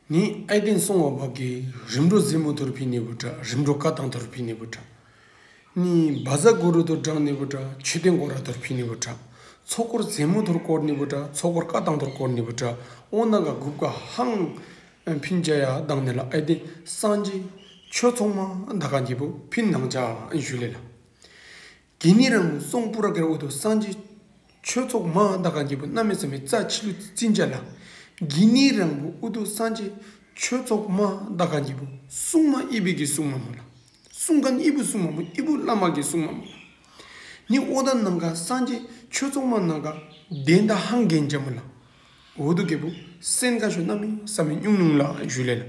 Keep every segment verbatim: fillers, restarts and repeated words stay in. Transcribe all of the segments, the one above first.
ནི་ཨའི་ཏེན་སོང་བ་བ་གི་རིམ་གྲོ་ཟེ་མོ་ཐུར་ཕི་ནི་བུ་ཏྲ། རིམ་གྲོ་ཀ་ཏང་ཐུར་ཕི་ནི་བུ་ཏྲ། ནི་བ་ཟ་གུ་རུ་ཐུར་དྲང་ནི་བུ་ཏྲ། མཆོད་རྟེན་སྐོར་ར་ཐུར་ཕི་ནི་བུ་ཏྲ། ཚོགས་འཁོར་ཟེ་མོ་ཐུར་སྐོར་ནི་བུ་ཏྲ། ཚོགས་འཁོར་ཀ་ཏང་ཐུར་སྐོར་ནི་བུ་ཏྲ། ཨོ་ན་ག་གུབ་ཀ་ཧང་ཕིན་ཅ་ཡ་དག་ནི་ལ་ཨའི་ཏེན་སངས་རྒྱས་ཆོས་ཚོགས་མ་དག་ཁན་གི་བུ་ཕིན་ནང་ཅ་ཨན་ཞུ་ལེ་ལ། གི་ནི་རང་བུ་སོང་པུ་ར་གེར་ཨུ་ཐུ་སངས་རྒྱས་ཆོས་ཚོགས་མ་དག་ཁན་གི་བུ་གནམ་མེད་ས་མེད་རྩ་ཆི་ལུ་བརྩིན་ཅ་ལ། གི་ནི་རང་བུ་ཨུ་ཐུ་སངས་རྒྱས་ཆོས་ཚོགས་མ་དག་ཁན་གི་བུ་སྲུང་མ་ཨི་བི་གི་སྲུང་མ་མོ་ལ། སྲུང་ཁན་ཨི་བུ་སྲུང་མ་མོ། ཨི་བུ་བླ་མ་གི་སྲུང་མ་མོ་ལ། ནི་ཨོ་ད་ནང་ག་སངས་རྒྱས་ཆོས་ཚོགས་མ་ནང་ག་དོན་དག་ཧང་གེན་ཅ་མོ་ལ། ཨུ་ཐུ་གི་བུ་སེན་ཁན་ཤོ་གནམ་མེད་ས་མེད་ཉུང་ཉུང་ལ་ཞུ་ལེ་ལ།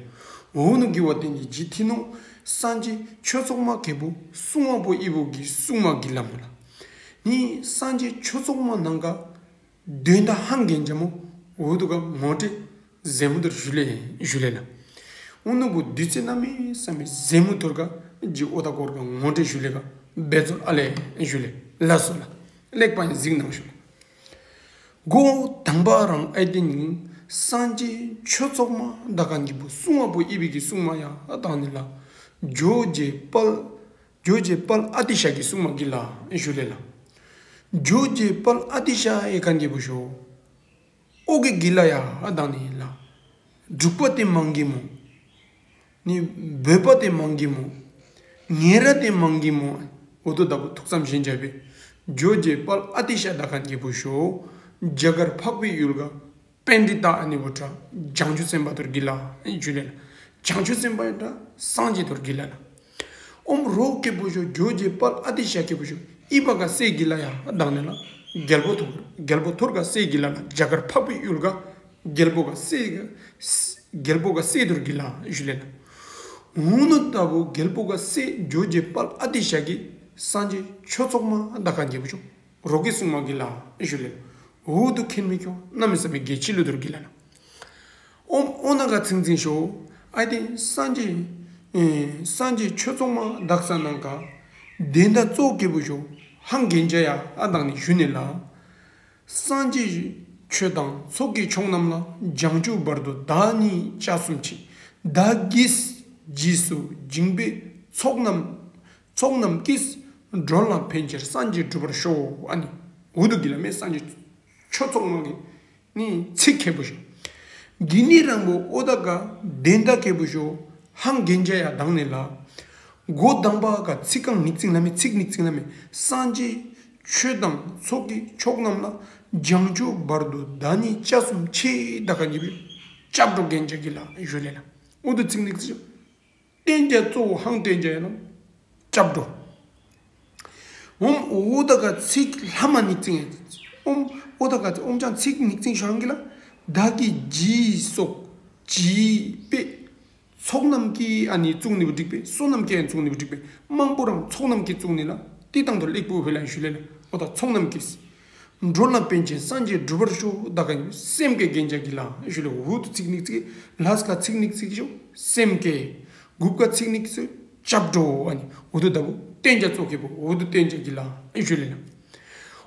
ཨུ་ནུ་གི་བ་ཏེན་གི་ཇི་ཐི་ནོ་སངས་རྒྱས་ཆོས་ཚོགས་མ་གི་བུ་སྲུང་མ་བུ་ཨི་བུ་གི་སྲུང་མ་གི་ལ་མོ་ལ། ནི་སངས་རྒྱས་ཆོས་ཚོགས་མ་ནང་ག་དོན་དག་ཧང་གེན་ཅ་མོ་ཨུ་ཐུ་ག་ངོ་སྤྲོད་ཟེ་མོ་ཐུར་ཞུ་ལེ་ཞུ་ལེ་ལ། ཨུ་ནུ་བུ་དུས་ཚོད་གནམ་མེད་ས་མེད་ཟེ་མོ་ཐུར་ག་ཇི་ཨོ་ད་སྐོར་ག་ངོ་སྤྲོད་ཞུ་ལེ་ག་འབད་རྩོལ་ཨ་ལེ་ཞུ་ལེ་ལ་སོ་ལ། ལེགས་པ་ཡང་གཟིགས་གནང་ཞུ་ལེ། འགོ་དང་པ་རང་ཨའི་ཏེན་ནི་སངས་རྒྱས་ཆོས་ཚོགས་མ་དག་ཁན་གི་བུ་སྲུང་མ་བུ་ཨི་བི་གི་སྲུང་མ་ཡ་དག་ནི་ལ། ཇོ་རྗེ་དཔལ་ཇོ་རྗེ་དཔལ་ཨ་ཏི་ཤ་གི་སྲུང་མ་གི་ལ་ཞུ་ལེ་ལ། ཇོ་རྗེ་དཔལ་ཨ་ཏི་ཤ་ཨེ་ཁན་གི་བུ་ཤོ་ཨོ་གི་གི་ལ་ཡ་དག་ནི་ལ། འབྲུག་པ་ཏེ་མང་གི་མོ། ནི་བོད་པ་ཏེ་མང་གི་མོ། ངེ་ར་ཏེ་མང་གི་མོ། ཨུ་ཐུ་ད་བུ་ཐུགས་བསམ་བཞེས་ཅ་བེ། ཇོ་རྗེ་དཔལ་ཨ་ཏི་ཤ་དག་ཁན་གི་བུ་ཤོ་རྒྱ་གར་འཕགས་པའི་ཡུལ་ག་པཎྜི་ཏ་ཨ་ནི་བུ་ཏྲ་བྱང་ཆུབ་སེམས་དཔའ་ཐུར་གི་ལ་ཞུ་ལེ་ལ། བྱང་ཆུབ་སེམས་དཔའ་ཡ་ཏྲ་སངས་རྒྱས་ཐུར་གི་ལ་ལ། ཨོམ་རོག་གི་བུ་ཤོ་ཇོ་རྗེ་དཔལ་ཨ་ཏི་ཤ་གི་བུ་ཤོ་ཨི་བ་ག་སེ་གི་ལ་ཡ་དག་ནི་ལ། རྒྱལ་པོ་ཐུར་རྒྱལ་པོ་ཐུར་ག་སེ་གི་ལ་ལ། རྒྱ་གར་འཕགས་པའི་ཡུལ་ག་རྒྱལ་པོ་ག་སེ་རྒྱལ་པོ་ག་སེ་ཐུར་གི་ལ་ཞུ་ལེ་ལ། ཨུ་ནུ་ད་བུ་རྒྱལ་པོ་ག་སེ་ཇོ་རྗེ་དཔལ་ཨ་ཏི་ཤ་གི་སངས་རྒྱས་ཆོས་ཚོགས་མ་དག་ཁན་གི་བུ་ཤོ་རོག་གི་སྲུང་མ་གི་ལ་ཞུ་ལེ་ལ། ཨུ་ཐུ་ཁེན་མི་ཁྱོ་གནམ་མེད་ས་མེད་གལ་ཆི་ལུ་ཐུར་གི་ལ་ལ། ཨོམ་ཨོ་ན་ག་ཚིང་ཚིང་ཤོ། ཨའི་ཏེན་སངས་རྒྱས་ཨེ་སངས་རྒྱས་ཆོས་ཚོགས་མ་དག་ས་ནང་ག་དོན་དག་གཙོ་གི་བུ་ཤོ་ཧང་གེན་ཅ་ཡ་ཨ་དག་ནི་ཞུ་ནི་ལ། སངས་རྒྱས་ཆོས་དང་ཚོགས་ཀྱི་མཆོག་རྣམས་ལ། བྱང་ཆུབ་བར་དུ་བདག་ནི་སྐྱབས་སུ་མཆི། བདག་གིས་རྗེས་སུ་འཇིགས་པའི་ཚོགས་རྣམས་ཚོགས་རྣམས་ཀྱིས། འགྲོ་ལ་ཕན་ཕྱིར་སངས་རྒྱས་འགྲུབ་པར་ཤོག་ཨ་ནི་ཨུ་ཐུ་གི་ལ་མེ་སངས་རྒྱས་ཆོས་ཚོགས་མ་གི་ནི་ཚིག་ཁེ་བུ་ཤོ། གི་ནི་རང་བུ་ཨོ་ད་ག་དོན་དག་ཁེ་བུ་ཤོ་ཧང་གེན་ཅ་ཡ་དག་ནི་ལ། འགོ་དང་པ་ག་ཚིག་ཁང་ཉིག་ཙིང་ལ་མེ་ཚིག་ཉིག་ཙིང་ལ་མེ་སངས་རྒྱས་ཆོས་དང་ཚོགས་ཀྱི་མཆོག་རྣམས་ལ། བྱང་ཆུབ་བར་དུ་བདག་ནི་སྐྱབས་སུ་མཆི་དག་ཁན་གི་བུ་སྐྱབས་འགྲོ་གེན་ཅ་གི་ལ་ཞུ་ལེ་ལ། ཨུ་ཐུ་ཚིག་ཉིག་ཙིང་བསྟན་བྱ་གཙོ་བོ་ཧང་བསྟན་བྱ་ཡ་ལ་སྐྱབས་འགྲོ། ཨོམ་ཨུ་ད་ག་ཚིག་ལྷ་མ་ཉིག་ཙིང་། ཨོམ་ཨུ་ད་ག་ཨོམ་ཅང་ཚིག་ཉིག་ཙིང་ཤོ་ཧང་གི་ལ། བདག་གིས་རྗེས་སོགས་བྱིས་པའི་ཚོགས་རྣམས་ཀྱིས་ཨ་ནི་བཙུགས་ནི་བུ་འགྲིག་པས། བསོད་ནམས་ཀྱིས་ཨ་ནི་བཙུགས་ནི་བུ་འགྲིག་པས། མང་པོ་རང་ཚོགས་རྣམས་ཀྱིས་བཙུགས་ནི་ལ། ཏི་ཏང་དུ་ལེགས་པོ་ཕེ་ལ་ཞུ་ལེ་ལ། ཨོ་ད་ཚོགས་རྣམས་ཀྱིས། འགྲོ་ལ་ཕན་ཕྱིར་སངས་རྒྱས་འགྲུབ་པར་ཤོག་དག་ཁན་སེམས་ཀྱི་གེན་ཅ་གི་ལ་ཞུ་ལེ། ཨུ་ཐུ་ཚིག་ཉིག་ཙིང་ལ་སྐ་ཚིག་ཉིག་ཙིང་ཤོ་སེམས་ཀྱི། གུབ་ཀ་ཚིག་ཉིག་ཙིང་སྐྱབས་འགྲོ་ཨ་ནི་ཨུ་ཐུ་ད་བུ་བསྟན་བྱ་གཙོ་ཁེ་བུ་ཨུ་ཐུ་བསྟན་བྱ་གི་ལ་ཞུ་ལེ་ལ།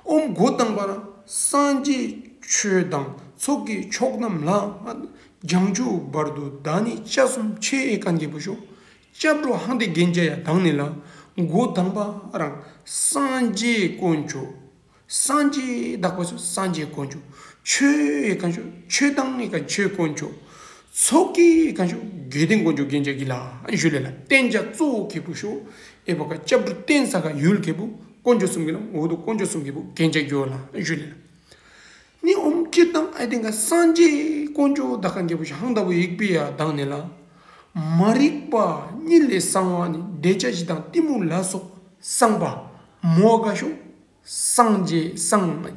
ཨོམ་འགོ་དང་པ་རང་སངས་རྒྱས་ཆོས་དང་ཚོགས་ཀྱི་མཆོག་རྣམས་ལ། བྱང་ཆུབ་བར་དུ་བདག་ནི་སྐྱབས་སུ་མཆི་ཨེ་ཁན་གི་བུ་ཤོ་སྐྱབས་འགྲོ་ཧང་ཏེ་གེན་ཅ་ཡ་དག་ནི་ལ། འགོ་དང་པ་རང་སངས་རྒྱས་དཀོན་མཆོག་སངས་རྒྱས་དག་པ་ཤོ་སངས་རྒྱས་དཀོན་མཆོག་ཆོས་ཨེ་ཁན་ཤོ་ཆོས་དང་ཨེ་ཁན་ཆོས་དཀོན་མཆོག་ཚོགས་ཀྱི་ཨེ་ཁན་ཤོ་དགེ་འདུན་དཀོན་མཆོག་གེན་ཅ་གི་ལ་ཞུ་ལེ་ལ། བསྟན་བྱ་གཙོ་བོ་ཁེ་བུ་ཤོ་ཨེ་བ་ག་སྐྱབས་འགྲོ་བསྟན་ས་ག་ཡུལ་ཁེ་བུ་དཀོན་མཆོག་གསུམ་གི་ལ་ཨུ་ཐུ་དཀོན་མཆོག་གསུམ་ཁེ་བུ་གེན་ཅ་གི་ལ་ཞུ་ལེ་ལ། ནི་ཨོམ་སྤྱིར་བཏང་ཨའི་ཏེན་ག་སངས་རྒྱས་དཀོན་མཆོག་དག་ཁན་གི་བུ་ཤོ་ཧང་ད་བུ་ཡིག་པི་ཡ་དག་ནི་ལ། མ་རིག་པ་གཉིད་ལས་སངས་པ་ནི། འདོད་ཆགས་ཞེ་སྡང་གཏི་མུག་ལ་སོགས་སངས་པ། མོ་ག་ཤོ་སངས་རྒྱས་སངས།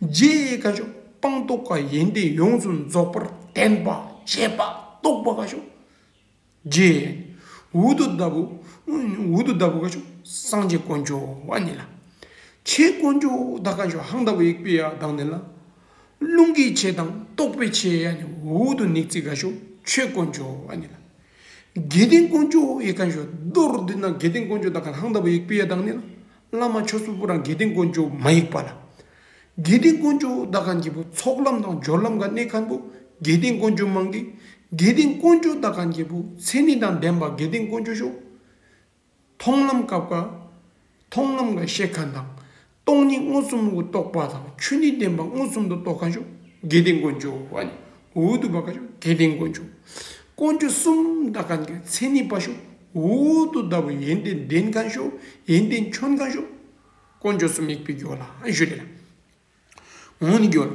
རྒྱས་ག་ཤོ་སྤངས་རྟོགས་ཀ་ཡོན་ཏན་ཡོངས་སུ་རྫོགས་པར་ལྡན་པ་རྒྱས་པ་རྟོགས་པ་ག་ཤོ་རྒྱས། ཨུ་ཐུ་ད་བུ་ཨུ་ཐུ་ད་བུ་ག་ཤོ་སངས་རྒྱས་དཀོན་མཆོག་ཨ་ནི་ལ། ཆོས་དཀོན་མཆོག་དག་ཁན་ཤོ་ཧང་ད་བུ་ཡིག་པི་ཡ་དག་ནི་ལ། ལུང་གི་ཆོས་དང་རྟོགས་པའི་ཆོས་ཨ་ནི་ཨུ་ཐུ་ཉིག་ཙིང་ག་ཤོ་ཆོས་དཀོན་མཆོག་ཨ་ནི་ལ། དགེ་འདུན་དཀོན་མཆོག་ཨེ་ཁན་ཤོ་མདོར་བསྡུ་ན་དགེ་འདུན་དཀོན་མཆོག་དག་ཁན་ཧང་ད་བུ་ཡིག་པི་ཡ་དག་ནི་ལ། བླ་མ་ཆོས་སུ་པུ་རང་དགེ་འདུན་དཀོན་མཆོག་མ་ཡིག་པ་ལ། དགེ་འདུན་དཀོན་མཆོག་དག་ཁན་གི་བུ་ཚོགས་ལམ་དང་སྦྱོར་ལམ་ག་གནས་ཁན་བུ་དགེ་འདུན་དཀོན་མཆོག་མང་གི། དགེ་ལྡན་དཀོན་མཆོག་དག་ཁན་ཁེ་པུ་མཚན་ཉིད་དང་ལྡན་པ་དགེ་ལྡན་དཀོན་མཆོག་ཤོ། མཐོང་ལམ་སྐབས་ཀ་མཐོང་ལམ་ག་ཤེས་ཁན་དང་སྟོང་ཉིད་མངོན་སུམ་གུ་རྟོགས་པ་དང་ཆོས་ཉིད་བདེན་པ་མངོན་སུམ་དུ་རྟོགས་ཁན་ཤོ་དགེ་ལྡན་དཀོན་མཆོག། ཨ་ནི་འོ་དུ་བ་ཀ་ཤོ་དགེ་ལྡན་དཀོན་མཆོག། དཀོན་མཆོག་གསུམ་དག་ཁན་གི་མཚན་ཉིད་པ་ཤོ་འོ་དུ་ལྟ་བུ་ཡོན་ཏན་ལྡན་ཁན་ཤོ་ཡོན་ཏན་ཆོན་ཁན་ཤོ་དཀོན་མཆོག་གསུམ་ཡེག་པའི་གི་ཝ་ལ་ཨན་ཞུ་ལེ་ལ། འོ་ནི་གི་ཝ་ལ།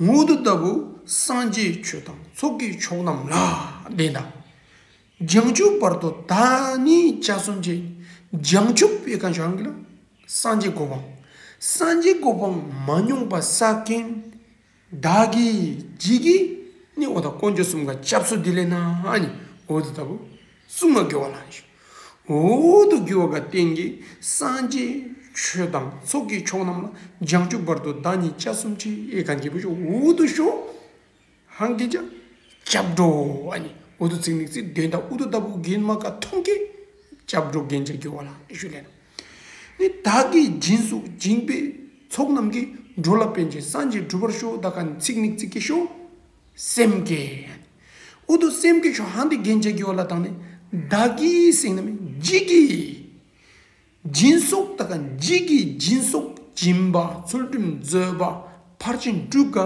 འོ་དུ་ལྟ་བུ་སངས་རྒྱས་ཆོས་དང་ཚོགས་ཀྱི་མཆོག་རྣམས་ལ་དེ་ལྟ། བྱང་ཆུབ་བར་དུ་བདག་ནི་སྐྱབས་སུ་མཆི། བྱང་ཆུབ་ཡེག་ཁན་ཤོ་ཧང་གི་ལ། སངས་རྒྱས་གོ་འཕང་། སངས་རྒྱས་གོ་འཕང་མ་མྱོང་པ་བསགས་ཁན་བདག་གིས་ཇི་གིས་ནི་འོ་ད་དཀོན་མཆོག་གསུམ་ག་སྐྱབས་སུ་དི་ལེ་ན་ཨ་ནི་འོ་དུ་ལྟ་བུ་གསུམ་ག་གི་ཝ་ལ་ཨན་ཞུ། འོ་དུ་གི་ཝ་ག་བརྟེན་གི་སངས་རྒྱས་ཆོས་དང་ཚོགས་ཀྱི་མཆོག་རྣམས་ལ། བྱང་ཆུབ་བར་དུ་བདག་ནི་སྐྱབས་སུ་མཆི་ཡེག་ཁན་ཁེ་པུ་ཤོ་འོ་དུ་ཤོ་ཧང་གི་ཅ་སྐྱབས་འགྲོ། ཨ་ནི་འོ་དུ་ཚིག་ནི་ཚིག་དོན་དག་འོ་དུ་ལྟ་བུ་གེན་མ་ག་ཐོང་ཁེ་སྐྱབས་འགྲོ་གེན་ཅ་གི་ཝ་ལ་ཨན་ཞུ་ལེ་ན། ནི་བདག་གིས་སྦྱིན་སོགས་སྦྱིན་པའི་ཚོགས་རྣམས་ཀྱིས། འགྲོ་ལ་ཕན་ཕྱིར་སངས་རྒྱས་འགྲུབ་པར་ཤོག་དག་ཁན་ཚིག་ནི་ཚིག་ཁེ་ཤོ་སེམས་བསྐྱེད། འོ་དུ་སེམས་བསྐྱེད་ཤོ་ཧང་དི་གེན་ཅ་གི་ཝ་ལ་དང་ནི་བདག་གིས་ཟེར་ན་མེ་ཇི་གིས། སྦྱིན་སོགས་དག་ཁན་ཇི་གིས་སྦྱིན་སོགས་སྦྱིན་པ་ཚུལ་ཁྲིམས་བཟོད་པ་ཕར་ཕྱིན་དྲུག་ག་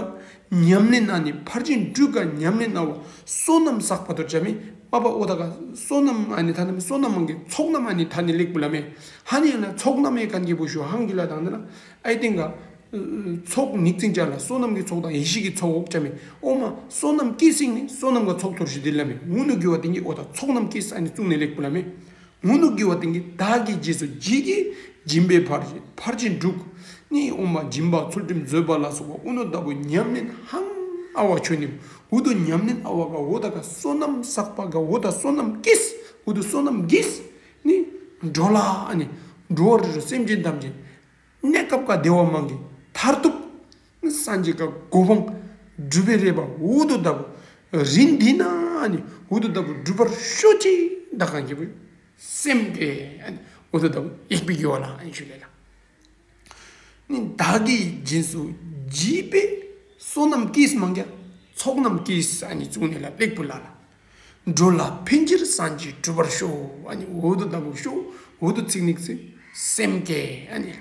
ཉམས་ལེན་ན་ནི་ཕར་ཕྱིན་དྲུག་ག་ཉམས་ལེན་ན་བ་བསོད་ནམས་བསགས་པ་དོ་ཅ་མེ་མ་པ་འོ་ད་ག་བསོད་ནམས་ཨ་ནི་ཐ་ན་མེ་བསོད་ནམས་མང་གི་ཚོགས་རྣམས་ཨ་ནི་ཐ་ནི་ལེགས་པུ་ལ་མེ། ཧ་ནི་ཡང་ན་ཚོགས་རྣམས་ཡེག་ཁན་ཁེ་པུ་ཤོ་ཧང་གི་ལ་དང་ནི་ལ་ཨའི་ཏེན་ག་ཚོགས་ཉིག་ཙིང་ཅ་ལ་བསོད་ནམས་ཀྱི་ཚོགས་དང་ཡེ་ཤེས་ཀྱི་ཚོགས་འོག་ཅ་མེ། འོ་མ་བསོད་ནམས་ཀྱིས་ཟིན་ནི་བསོད་ནམས་ག་ཚོགས་ཐོར་ཞིག་དི་ལ་མེ། འུ་ནུ་གི་ཝ་ཏེན་གི་འོ་ད་ཚོགས་རྣམས་ཀྱིས་ཨ་ནི་བཙུགས་ནི་ལེགས་པུ་ལ་མེ། འུ་ནུ་གི་ཝ་ཏེན་གི་བདག་གིས་སྦྱིན་སོགས་ཇི་གིས་སྦྱིན་པའི་ཕར་ཕྱིན་ཕར་ཕྱིན་དྲུག་ནི་འོ་མ་སྦྱིན་པ་ཚུལ་ཁྲིམས་བཟོད་པ་ལ་སོགས་པ་འུ་ནུ་ལྟ་བུ་ཉམས་ལེན་ཧང་ཨ་བ་ཆོ་ནི་འུ་དུ་ཉམས་ལེན་ཨ་བ་ག་འོ་ད་ག་བསོད་ནམས་བསགས་པ་ག་འོ་ད་བསོད་ནམས་ཀྱིས་འུ་དུ་བསོད་ནམས་ཀྱིས་ནི་འགྲོ་ལ་ཨ་ནི་འགྲོ་བ་རིགས་དྲུག་སེམས་ཅན་ཐམས་ཅད་གནས་སྐབས་ཀ་བདེ་བ་མང་གི་མཐར་ཐུག་སངས་རྒྱས་ཀ་གོ་འཕང་སྒྲུབ་པའི་རེ་བ་འུ་དུ་ལྟ་བུ་རིན་འདི་ན་ནི་འུ་དུ་ལྟ་བུ་སྒྲུབ་པར་ཤོག་ཅིག་དག་ཁན་ཁེ་པུ་སེམས་བསྐྱེད་ཨ་ནི་འུ་དུ་ལྟ་བུ་ཡེག་པའི་གི་ཝ་ལ་ཨན་ཞུ་ལེ་ལ། ནི་བདག་གིས་སྦྱིན་སོགས་བགྱིས་པའི་བསོད་ནམས་ཀྱིས་མང་ག་ཚོགས་རྣམས་ཀྱིས་ཨ་ནི་བཙུགས་ནི་ལ་ལེགས་པུ་ལ་ལ། འགྲོ་ལ་ཕན་ཕྱིར་སངས་རྒྱས་འགྲུབ་པར་ཤོག་ཨ་ནི་འོ་དུ་ལྟ་བུ་ཤོ་འོ་དུ་ཚིག་ནི་ཚིག་སེམས་བསྐྱེད་ཨ་ནི་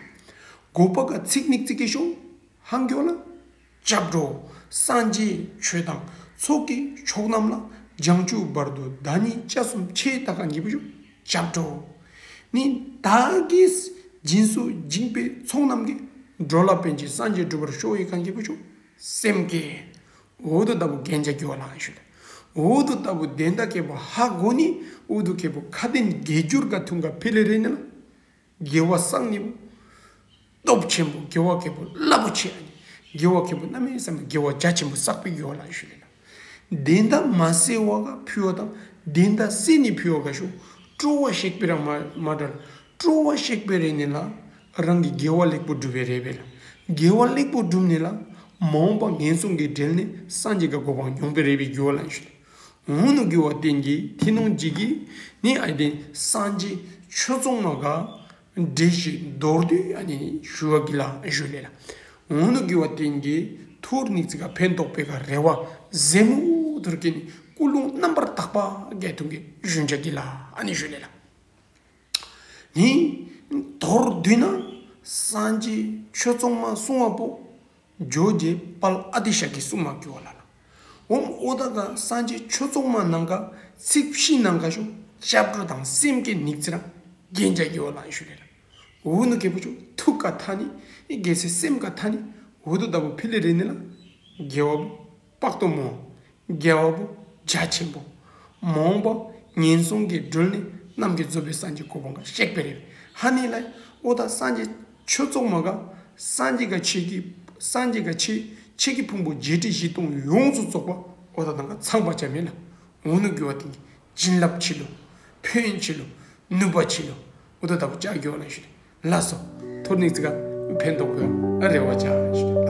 གོ་པ་ག་ཚིག་ནི་ཚིག་ཁེ་ཤོ་ཧང་གི་ཝ་ལ། སྐྱབས་འགྲོ། སངས་རྒྱས་ཆོས་དང་ཚོགས་ཀྱི་མཆོག་རྣམས་ལ། བྱང་ཆུབ་བར་དུ་བདག་ནི་སྐྱབས་སུ་མཆི་དག་ཁན་ཁེ་པུ་ཤོ་སྐྱབས་འགྲོ། ནི་བདག་གིས་སྦྱིན་སོགས་སྦྱིན་པའི་ཚོགས་རྣམས་ཀྱིས། འགྲོ་ལ་ཕན་ཕྱིར་སངས་རྒྱས་འགྲུབ་པར་ཤོག་ཡེག་ཁན་ཁེ་པུ་ཤོ་སེམས་བསྐྱེད། འོ་དུ་ལྟ་བུ་གེན་ཅ་གི་ཝ་ལ་ཨན་ཞུ་ལེ། འོ་དུ་ལྟ་བུ་དོན་དག་ཁེ་པུ་ཧ་གོ་ནི་འོ་དུ་ཁེ་པུ་ཁ་ཏོན་དགེ་སྦྱོར་ག་ཐུང་ག་ཕི་ལེ་རེ་ནི་ལ། དགེ་བ་བསགས་ནི་བུ་སྟོབས་ཆེན་པོ་དགེ་བ་ཁེ་པུ་རླབས་པོ་ཆེ་ཨ་ནི་དགེ་བ་ཁེ་པུ་གནམ་མེད་ས་མེད་དགེ་བ་རྒྱ་ཆེན་པོ་བསགས་པའི་གི་ཝ་ལ་ཨན་ཞུ་ལེ་ལ། དོན་དག་མ་སེལ་བ་ག་ཕུལ་བ་དང་དོན་དག་སེལ་ནི་ཕུལ་བ་ག་ཤོ་སྤྲོ་བ་བཤིག་པའི་ར་མ་མ་འདྲ་ལ་སྤྲོ་བ་བཤིག་པའི་རེ་ནི་ལ་རང་གི་དགེ་བ་ལེགས་པོ་སྒྲུབ་པའི་རེ་བས་ལ། དགེ་བ་ལེགས་པོ་སྒྲུབ་ནི་ལ་མ་འོངས་པ་ངན་སོང་གི་བྲལ་ནི་སངས་རྒྱས་ཀ་གོ་འཕང་མྱོང་པའི་རེ་བའི་གི་ཝ་ལ་ཨན་ཞུ་ལེ། འོ་ནུ་གི་ཝ་ཏེན་གི་ཐི་ནོང་ཇི་གི་ནི་ཨའི་ཏེན་སངས་རྒྱས་ཆོས་ཚོགས་མ་ག་འགྲེལ་བཤད་མདོར་བསྡུས་ཨ་ནི་ཞུ་བ་གི་ལ་ཞུ་ལེ་ལ། འོ་ནུ་གི་ཝ་ཏེན་གི་ཐུར་ནིག་ཙིང་ག་ཕན་ཐོགས་པའི་ག་རེ་བ་ཟེ་མུ་ཐུར་གི་ནི་ཀུན་སློང་རྣམ་པར་དག་པ་གི་ཐུང་གི་ཞུན་ཅ་གི་ལ་ཨ་ནི་ཞུ་ལེ་ལ། ནི་མདོར་བསྡུས་ན་སངས་རྒྱས་ཆོས་ཚོགས་མ་གསུང་བ་པོ་ཇོ་རྗེ་དཔལ་ཨ་ཏི་ཤ་གི་གསུང་མ་གི་ཝ་ལ་ལ། འོམ་འོ་ད་ག་སངས་རྒྱས་ཆོས་ཚོགས་མ་ནང་ག་ཚིག་ཕྱི་ནང་ག་ཤོ་སྐྱབས་འགྲོ་དང་སེམས་བསྐྱེད་ནིག་ཙིང་ར་གེན་ཅ་གི་ཝ་ལ་ཨན་ཞུ་ལེ་ལ། འོ་ནུ་ཁེ་པུ་ཤོ་ཐུགས་ཀ་ཐ་ནི་རྒྱལ་སྲས་སེམས་ཀ་ཐ་ནི་འོ་དུ་ལྟ་བུ་ཕི་ལེ་རེ་ནི་ལ་དགེ་བ་བོ་དཔག་ཏུ་མེད། དགེ་བ་བོ་རྒྱ་ཆེན་པོ། མ་འོངས་པ་ངན་སོང་གི་སྒྲོལ་ནི་རྣམ་མཁྱེན་རྫོགས་པའི་སངས་རྒྱས་གོ་འཕང་ག་གཤེགས་པའི་རེ་བས། ཧ་ནི་ལ་འོ་ད་སངས་རྒྱས་ཆོས་ཚོགས་མ་ག་སངས་རྒྱས་ག་ཆོས་ཀྱི་སངས་རྒྱས་ག་ཆོས་ཆོས་ཀྱི་ཕུང་པོ་བརྒྱད་ཁྲི་བཞི་སྟོང་ཡོངས་སུ་རྫོགས་པ་འོ་ད་ནང་ག་ཚང་པ་ཅ་མེ་ལ། འོ་ནུ་གི་ཝ་ཏེན་གི་བྱིན་རླབས་ཆེ་ལོ། ཕན་ཆེ་ལོ། ནུས་པ་ཆེ་ལོ། འོ་དོ་ལྟ་བུ་ཅ་གི་ཝ་ལ་ཨན་ཞུ་ལེ། ལགས་སོ། ཐུར་ནིག་ཙིང་ག་ཕན་ཐོགས་པའི་རེ་བ་ཅ་ཨན་ཞུ་ལེ།